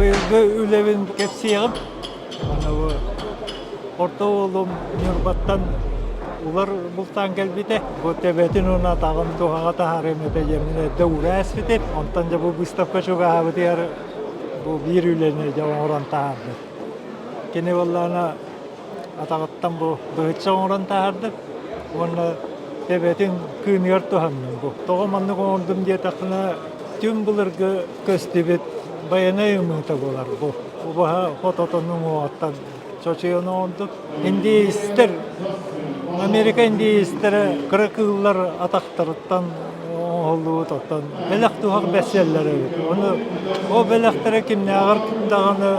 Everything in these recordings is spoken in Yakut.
Быйылгы үлэбин кэпсиэҕим. Аны бу орто уолум Ньурбаттан улар бултаан кэлбитэ. Бу төбөтүн уонна атаҕын туһаҕа таһаарыам этэ диэммин эрдэ уура эспитим. Онтон дьэ бу выставка чугаһаабытыгар бу биир үлэни дьэ оҥорон таһаардым. Кини буоллаҕына атаҕыттан бу быһычча оҥорон таһаардым уонна төбөтүн кыыныгар туһанным бу. Тоҕо маннык оҥордум диэтэххинэ, түҥ былыргы көстүбүт байанай ымыыта буолар бу. Убаһа хототун уҥуоҕуттан чочуйан оҥордум. Индейстэр, Америка индейстэрэ кыра кыыллар атахтарыттан оҥоһуллубут оттон бэлэх-туһах бэссэллэр эбит. Ону ол бэлэхтэрэ кимнээҕэр даҕаны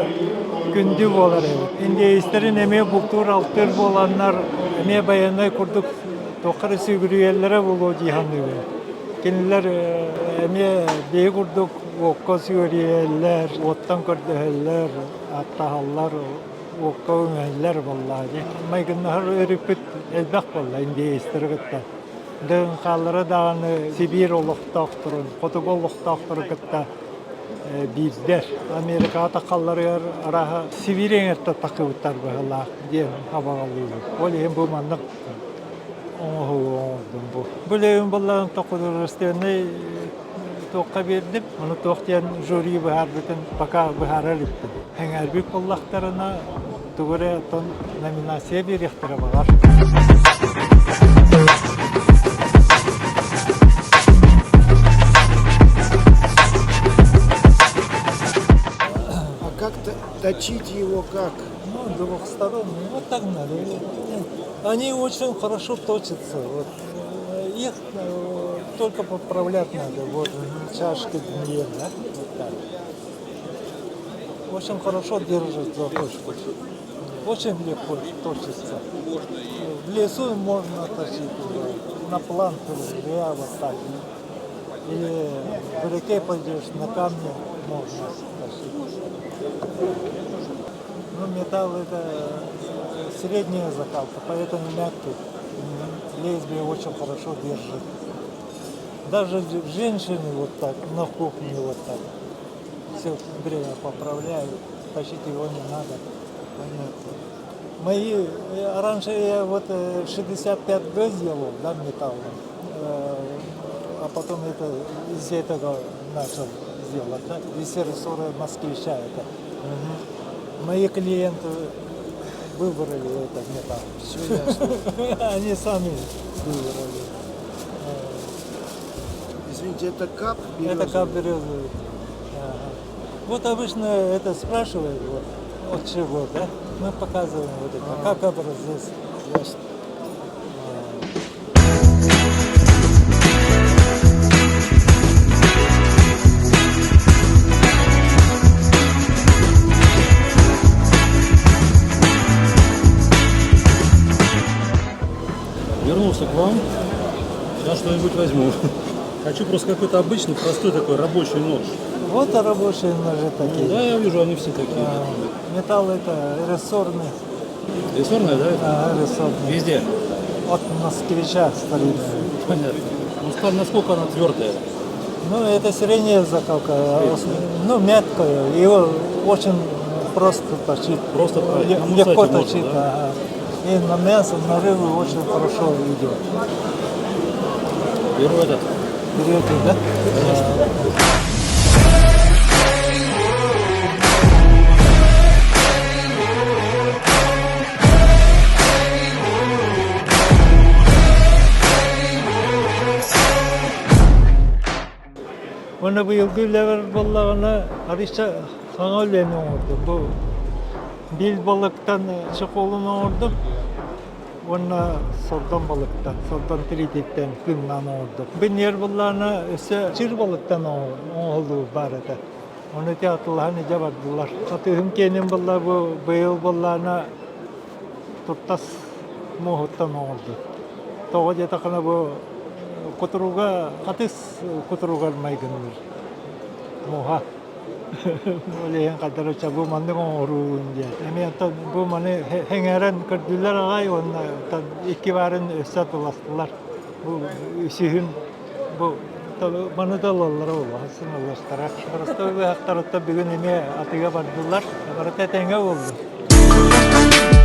күндү буолар эбит. Индейстэрин эмиэ бултуур-алтыыр буоланнар эмиэ байыаннай курдук туохха эрэ сүгүрүйэллэрэ буолуо дии саныыбын. Кинилэр эмиэ биһи курдук уокка сүгүрүйэллэр, уоттан көрдөһөллөр, ааттаһаллар, уокка үҥэллэр буоллаа дии. Майгыннаһар өрүппүт элбэх буолла индейцтэри кытта. Дыҥхалары даҕаны Сибиир олохтоохторун, хотугу олохтоохтору кытта биирдэр. Америкаҕа таххалларыгар арааһа Сибиир эҥэртэн таххыбыттар быһыылаах диэн абаҕалыыбын. Ол иһин бу маннык оҥоһугу оҥордум бу. Бу үлэбин буоллаҕын художественнай туохха биэрдим. Ону туох диэн жюри быһаарбытын пока быһаарар иликпин. Эҥээрбит буоллахтарына тугу эрэ оттон номинация биэриэхтэрэ баҕар. А как точить его как? Ну, двух сторон. Вот так надо. Они очень хорошо точатся. Вот. Их только поправлять надо. Вот чашки две, да? Вот так. Очень хорошо держит заточку. Очень легко точится. В лесу можно точить, на планку, я вот так. Или в реке пойдешь, на камне можно точить. Ну, металл это средняя закалка, поэтому мягкий. Лезвие очень хорошо держит. Даже женщины вот так, на кухне вот так. Все время поправляют, точить его не надо. Понятно. Мои, раньше я вот 65Г сделал, да, металлом, а потом это из этого начал делать, да, из рессоры москвича это. Угу. Мои клиенты выбрали этот металл. Все ясно. Они сами выбрали. Извините, это кап березовый? Это кап березовый. Ага. Вот обычно это спрашивают, вот, от чего, да? Мы показываем вот это, а. как образец. Ясно. Вернулся к вам. Сейчас что-нибудь возьму. Хочу просто какой-то обычный, простой такой рабочий нож. Вот рабочие ножи такие. Да, я вижу, они все такие. А, металл это рессорный. Рессорный, да? Это? А, рессорный. Везде? От москвича старинный. Понятно. Ну, сталь, насколько она твердая? Ну, это средняя закалка. Ну, мягкая. Его очень просто точить. Просто легко точить. Можно, да? Ага. И на мясо, на рыбу очень хорошо идет. Беру этот. Берете, да? Конечно. Уонна быйылгы үлэбэр буоллаҕына арыычча саҥа үлэни оҥордум. Бу бил балыктан чехолун оҥордум уонна сордон балыктан, сордон тириититтэн кыымнаан оҥордум. Бу ньиэр буоллаҕына өссө чир балыктан оҥоһуллуу баар этэ. Ону ити атылаһан илдьэ бардылар. Хатыыһым киэнин буолла бу быйыл буоллаҕына туртас муоһуттан оҥордум. Тоҕо диэтэххинэ бу кутуруга хатыс кутуругар майгынныыр муоһа. Ол иһин хайдара бу маннык оҥоруун диэн. Эмиэ оттон бу маны сэҥээрэн көрдүлэр аҕай уонна оттон икки баарын өссө атыластылар. Бу үсүһүн бу. Маны да ылаллара буолуо, сыналлахтара. Простой быһахтарыттан бүгүн эмиэ атыыга бардылар. Барыта этэҥҥэ буоллун.